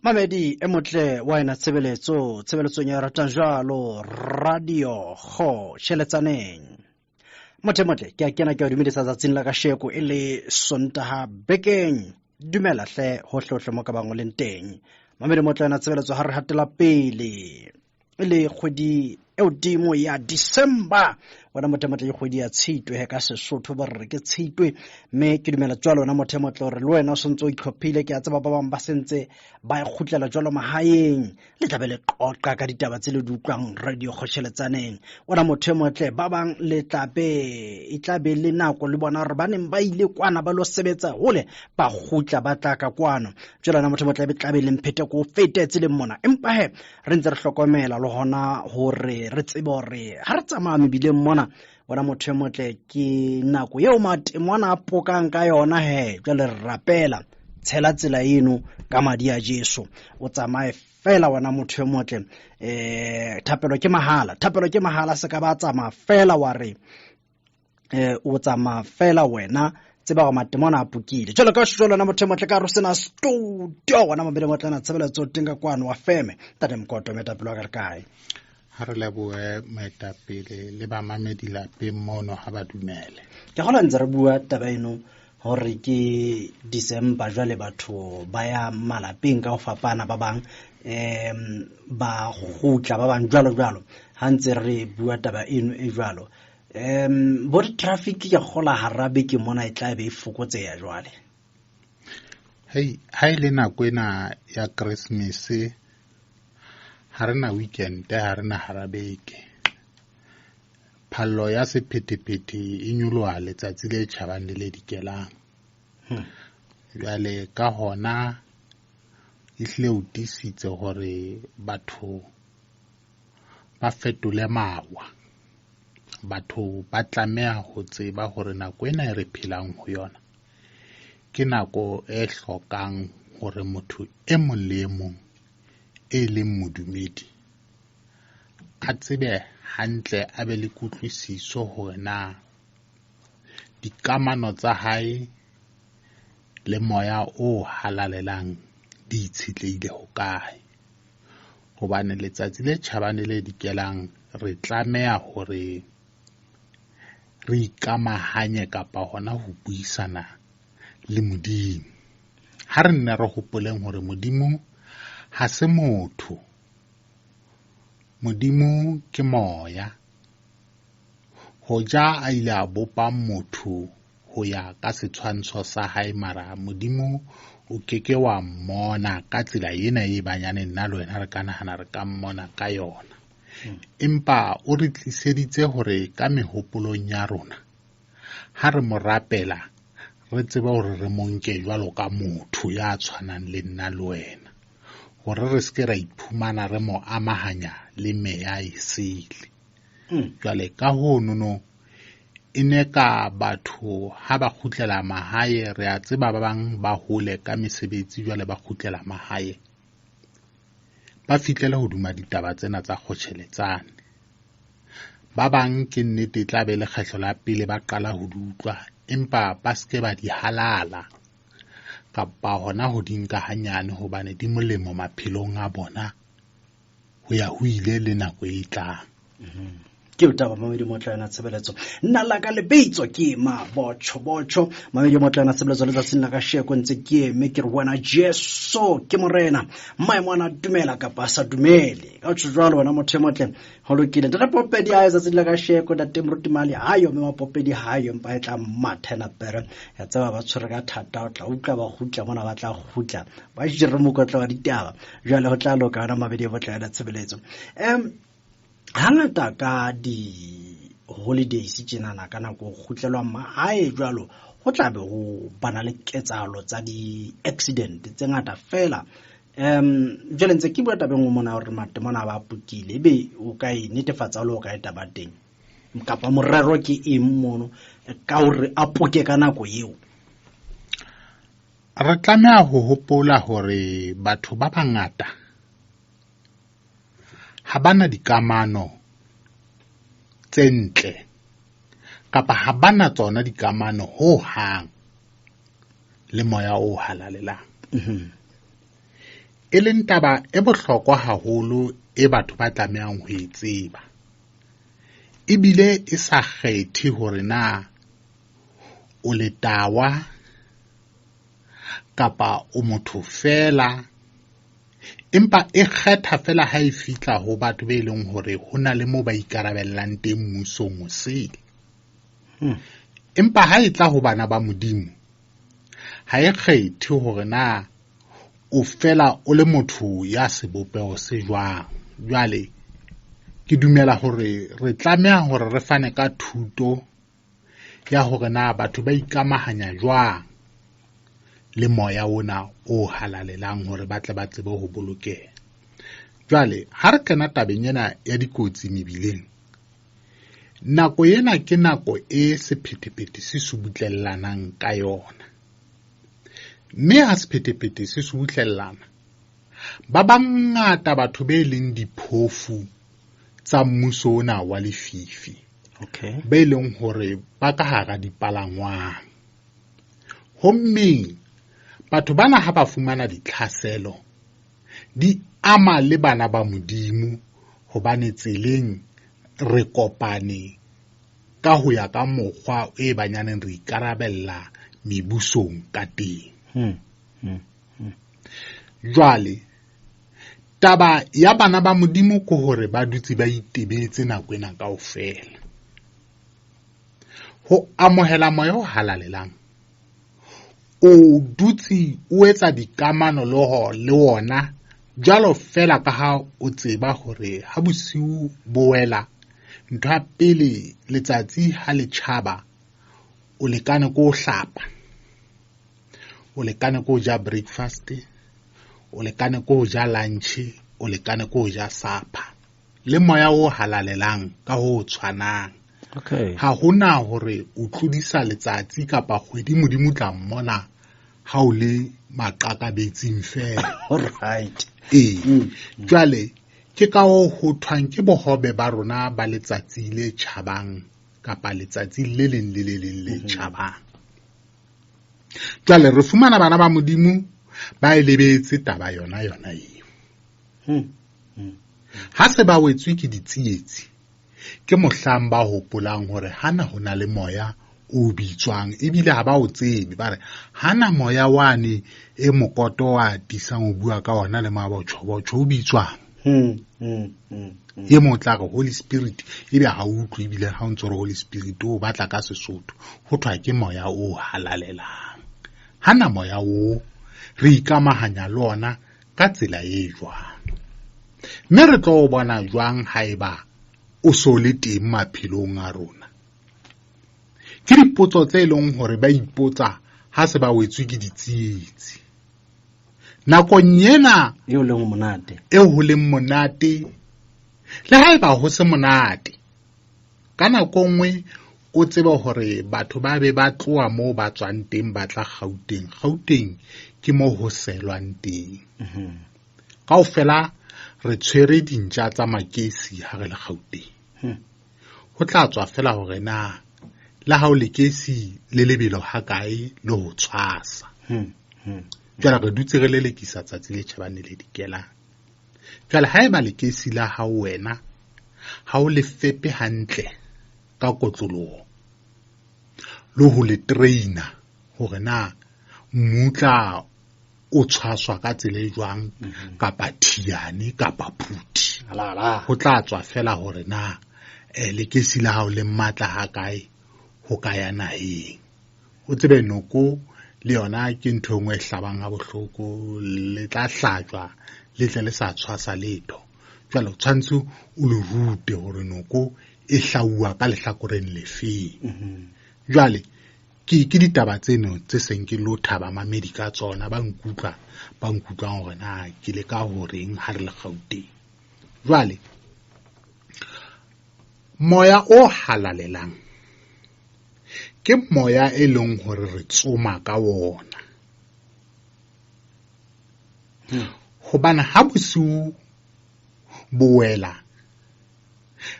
Mamedi e motle wa ena tshebeletso, tshebeletsong ya ratang jwalo radio go tšheletsaneng. Motho e motle, ke a kena ke a dumedisa tsatsing la kasheko e le Sontaha bekeng. Dumela hle hohlehohle mo ka bang o leng teng. Mamedi motle ena tshebeletso ha re hatela pele e le kgwedi e hodimo ya December. Wena motho e motle, ke kgwedi ya Tshitwe he ka Sesotho ba re ke Tshitwe, mme ke dumela jwalo wena motho e motle hore le wena o sentse o itlhophile. Ke a tseba ba bang ba sentse ba kgutlela jwalo mahaeng, le tlabe le qoqa ka ditaba tse le di utlwang radio kgotjheletsaneng. Wena motho e motle, ba bang le tlabe e tlabe le nako le bona hore ba neng ba ile kwana ba lo sebetsa hole ba kgutla ba tla ka kwano. Jwale wena motho e motle, tlabe le mphete ko fete tseleng mona, empa he re ntse re hlokomela le hona hore re tsebe hore ha re tsamaya mebileng mona, wena motho e motle, ke nako eo matemwana a pokang ka yona. He jwale re rapela tshela tsela eno ka madi a Jesu, o tsamaye fela wena motho e motle. Thapelo ke mahala, thapelo ke mahala, se ka ba tsamaya fela wa re o tsamaya fela wena, tseba gore matemona a pokile. Jalo ka jalo wena motho e motle, ka re sena studio wena mobele motle na tshebeletso teng ka kwano wa feme tate Mokoto, moetapele wa ka re kae? Ha re lebohe moetapele le bamamedi lapeng mono, ha ba dumele. Ke gola ntse re bua taba eno hore ke December, jwale batho ba ya malapeng ka ho fapana, ba bang ba kgutla, ba bang jwalo jwalo. Ha ntse re bua taba eno e jwalo, bo di-traffic ke kgola hara beke mona e tla be e fokotseha jwale. Hei, ha e le nako ena ya Christmas, ha re na weekend, ha re na hara beke. Phallo ya sephethephethe e nyoloha letsatsi le tjhabang le le dikelang. Jwale ka hona ehlile o tiisitse hore batho ba fetole mawa. Batho ba tlameha ho tseba hore nako ena e re phelang ho yona ke nako e hlokang hore motho e mong le e mong e leng modumedi a tsebe hantle, a be le kutlwisiso hore na dikamano tsa hae le moya o halalelang di itshetlehile hokae. Hobane letsatsi le tjhabang le le dikelang re tlameha hore re ikamahanye kapa hona ho buisana le Modimo. Ha re nne re hopoleng hore Modimo ha se motho, Modimo ke moya. Hoja a ile a bopa motho ho ya ka setshwantsho sa hae, mara Modimo o keke wa mmona ka tsela ena e banyane nna le wena re ka nahana re ka mmona ka yona. Empa o re tliseditse hore ka mehopolong ya rona ha re mo rapela re tsebe hore re mo nke jwalo ka motho ya tshwanang le nna le wena, hore re se ke ra iphumana re mo amahanya le meya e sele. Jwale ka ho nono e ne ka batho ha ba kgutlela mahae, re a tseba ba bang ba hole ka mesebetsi, jwale ba kgutlela mahae ba fihlele hodima ditaba tsena tsa kgotjheletsane. Ba bang ke nnete e tla be lekgetlo la pele ba qala ho di utlwa, empa ba se ke ba di halala kapa hona ho di nka hanyane, hobane di molemo maphelong a bona ho ya ho ile le nako e tlang. Ke taba mamedi motla yona tshebeletso. Nna la ka lebitso ke Mabotjho Botjho. Mamedi motla yona tshebeletso letsatsing la kasheko ntse ke eme ke re wena Jesu ke morena. Maemo ana dumela kapa a sa dumele. Ka tjho jwalo wena motho e motle, ho lokile. Ntate Popedi ha letsatsing la kasheko, ntate Moruti Mali ha yo, mme Popedi ha yo, empa e tla mathela pere. Ya tseba ba tshwere ka thata, o tla utlwa ba kgutla mona, ba tla kgutla. Ba jere mokotla wa ditaba. Jwale ho tla loka wena mamedi motla yona tshebeletso. Hangata ka di-holidays tjenana ka nako ho kgutlelwa mahae jwalo, ho tla be ho bana le ketsahalo tsa di-accident tse ngata fela. Jwale ntse ke bua tabeng mona hore matemona a ba pokile, ebe o ka e netefatsa le o ka e taba teng kapa morero ke eng mono ka hore a poke ka nako eo? Re tlameha ho hopola hore batho ba bangata ha bana dikamano tse ntle kapa ha bana tsona dikamano ho hang le moya o halalelang. E leng taba e bohlokwa haholo e batho ba tlamehang ho e tseba. Ebile e sa kgethe hore na o letawa kapa o motho fela, empa e kgetha fela ha e fihla ho batho be leng hore ho na le moo ba ikarabellang teng mmusong o sele. Empa ha e tla ho bana ba Modimo, ha e kgethe hore na o fela o le motho ya sebopeho se jwang. Jwale ke dumela hore re tlameha hore re fane ka thuto ya hore na batho ba ikamahanya jwang le moya ona o halalelang hore ba tle ba tsebe ho bolokeha. Jwale ha re kena tabeng ena ya dikotsi mebileng, nako ena ke nako e sephethephethe se subutlellanang ka yona. Mme ha sephethephethe se subutlellana, ba bangata batho be leng diphofu tsa mmuso ona wa lefifi. Be leng hore ba ka hara dipalangwang. Hommeng batho bana ha ba fumana ditlhaselo, di ama le bana ba Modimo hobane tseleng re kopane ka ho ya ka mokgwa e banyaneng re ikarabella mebusong ka teng. Jwale taba ya bana ba Modimo ke hore ba dutse ba itebetse nako ena kaofela. Ho amohela moya o halalelang, o dutse o etsa dikamano le wona jwalo fela ka ha o tseba hore ha bosiu bo wela, ntho ya pele letsatsi ha le tjhaba, o lekane ke ho hlapa, o lekane ke ho ja breakfast, o lekane ke ho ja lunch, o lekane ke ho ja supper. Le moya o halalelang ka ho tshwanang. Ha hona hore o tlodisa letsatsi kapa kgwedi, Modimo tla mmona ha o le maqakabetsing fela. All right. Ee. Jwale ke ka hoo ho thwang ke bohobe ba rona ba letsatsi le tjhabang kapa letsatsi le leng le le leng le tjhabang. Jwale re fumana bana ba Modimo ba e lebetse taba yona yona eo. Ha se ba wetswe ke ditsietsi, ke mohlang ba hopolang hore hana ho na le moya o bitswang, ebile ha ba o tsebe, ba re hana moya wane e mokoto wa tisang o bua ka ona le mabotjhobotjho o bitswang. E mong o tla re Holy Spirit, ebe ha o utlwe, ebile ha o ntso re Holy Spirit o batla ka Sesotho, ho thwa ke moya o halalelang. Hana moya o re ikamahanya le ona ka tsela e jwang? Mme re tlo o bona jwang haeba o so le teng maphelong a rona? Ke dipotso tse leng hore ba ipotsa ha se ba wetswe ke ditsietsi. Nakong ena eo leng monate, eo ho leng monate, le haeba ho se monate, ka nako nngwe o tsebe hore batho ba be ba tloha moo ba tswang teng ba tla Gauteng. Gauteng ke moo ho selwang teng. Kaofela re tshwere dintja tsa makesi ha re le Gauteng. Ho tla tswa fela hore na le ha o lekesi le lebelo ha kae le ho tshwasa. Jwale re dutse re lelekisa tsatsi le tjhabang le le dikelang. Jwale haeba lekesi la hao wena ha o le fepe hantle ka kotloloho le ho le trainer hore na mmutla o tshwaswa ka tsela e jwang, kapa thiane kapa phuthi, ho tla tswa fela hore na lekesi la hao le matla ha kae ho ka ya naheng. O tsebe noko le yona ke ntho e nngwe e hlabang ha bohloko, le tla hlajwa le tle le sa tshwasa letho. Jwale o tshwantse o le rute hore noko e hlauwa ka lehlakoreng lefeng. Jwale ke ditaba tseno tse seng ke lo thaba mamedi ka tsona, ba nkutlwa, ba nkutlwang hore na ke le ka horeng ha re le Gauteng. Jwale moya o halalelang ke moya e leng hore re tsoma ka wona. Hobane ha bosiu bo wela,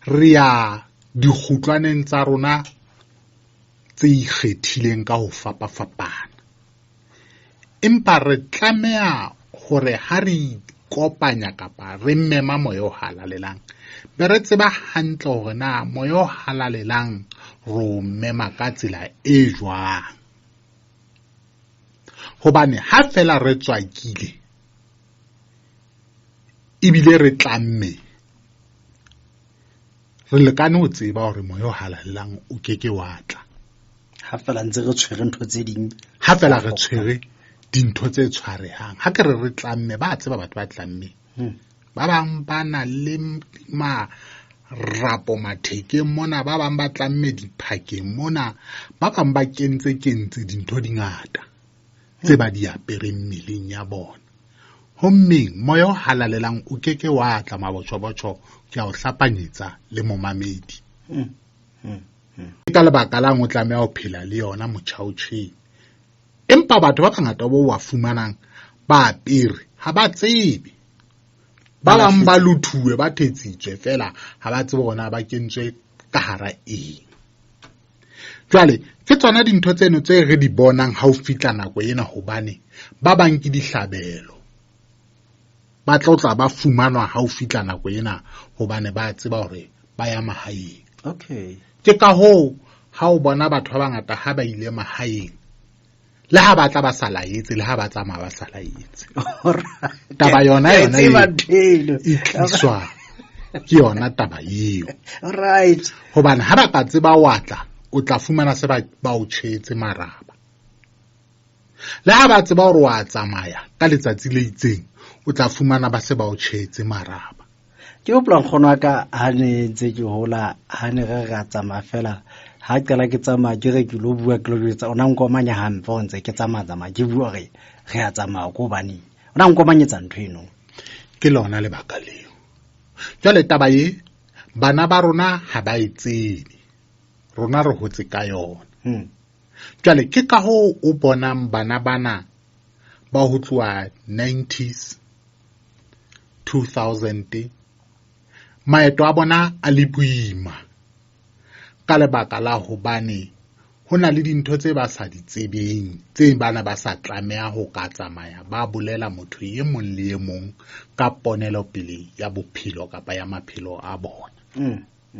re ya dikgutlwaneng tsa rona tse ikgethileng ka ho fapafapana. Empa re tlameha hore ha re ikopanya kapa re mema moya o halalelang, be re tseba hantle hore na moya o halalelang re o mema ka tsela e jwang. Hobane ha fela re tswakile ebile re tlamme, re lekane ho tseba hore moya o halalelang o keke wa tla. Ha fela ntse re tshwere ntho tse ding. Ha fela re tshwere dintho tse tshwarehang. Ha ke re re tlamme, ba tseba batho ba tlammeng. Ba bang ba na le marapo mathekeng mona, ba bang ba tlamme diphakeng mona, ba bang ba kentse kentse dintho di ngata tse ba di apereng mmeleng ya bona. Hommeng moya o halalelang o keke wa tla mabotjhobotjho, ke a o hlapanyetsa le momamedi. Ke ka lebaka lang o tlameha ho phela le yona motjhaotjheng. Empa batho ba bangata bo wa fumanang ba apere ha ba tsebe. Ba bang ba lothuwe, ba thetsitswe fela, ha ba tsebe hore na ba kentswe ka hara eng. Jwale ke tsona dintho tseno tse re di bonang ha o fihla nako ena, hobane ba bang ke dihlabelo. Ba tlo tla ba fumanwa ha o fihla nako ena, hobane ba tseba hore ba ya mahaeng. Okay. Ke ka hoo ha o bona batho ba bangata ha ba ile mahaeng, le ha ba tla ba sa laetse, le ha ba tsamaya ba sa laetse. Taba yona Ke a yona tseba eo ntho eno. e tliswa ke yona taba eo. Right. Hobane ha ba ka tseba wa tla, o tla fumana se ba o tjhetse maraba. Le ha ba tseba hore wa tsamaya ka letsatsi le itseng, o tla fumana ba se ba o tjhetse maraba. Ke hopola nkgono wa ka ha ne ntse ke hola, ha ne re re a tsamaya fela, ha qala ke tsamaya ke re ke lo bua, ke lo jwetsa, o na nkomanya hampe ho ntse ke tsamaya tsamaya, ke bua hore re a tsamaya ko hobaneng. O na nkomanyetsa ntho eno. Ke lona lebaka leo. Jwale taba e, bana ba rona ha ba e tsebe. Rona re hotse ka yona. Jwale ke ka hoo o bonang bana bana ba ho tloha 90s, 2000, maeto a bona a le boima ka lebaka la hobane ho na le dintho tse ba sa di tsebeng, tse bana ba sa tlameha ho ka tsamaya ba bolela motho e mong le e mong ka ponelopele ya bophelo kapa ya maphelo a bona.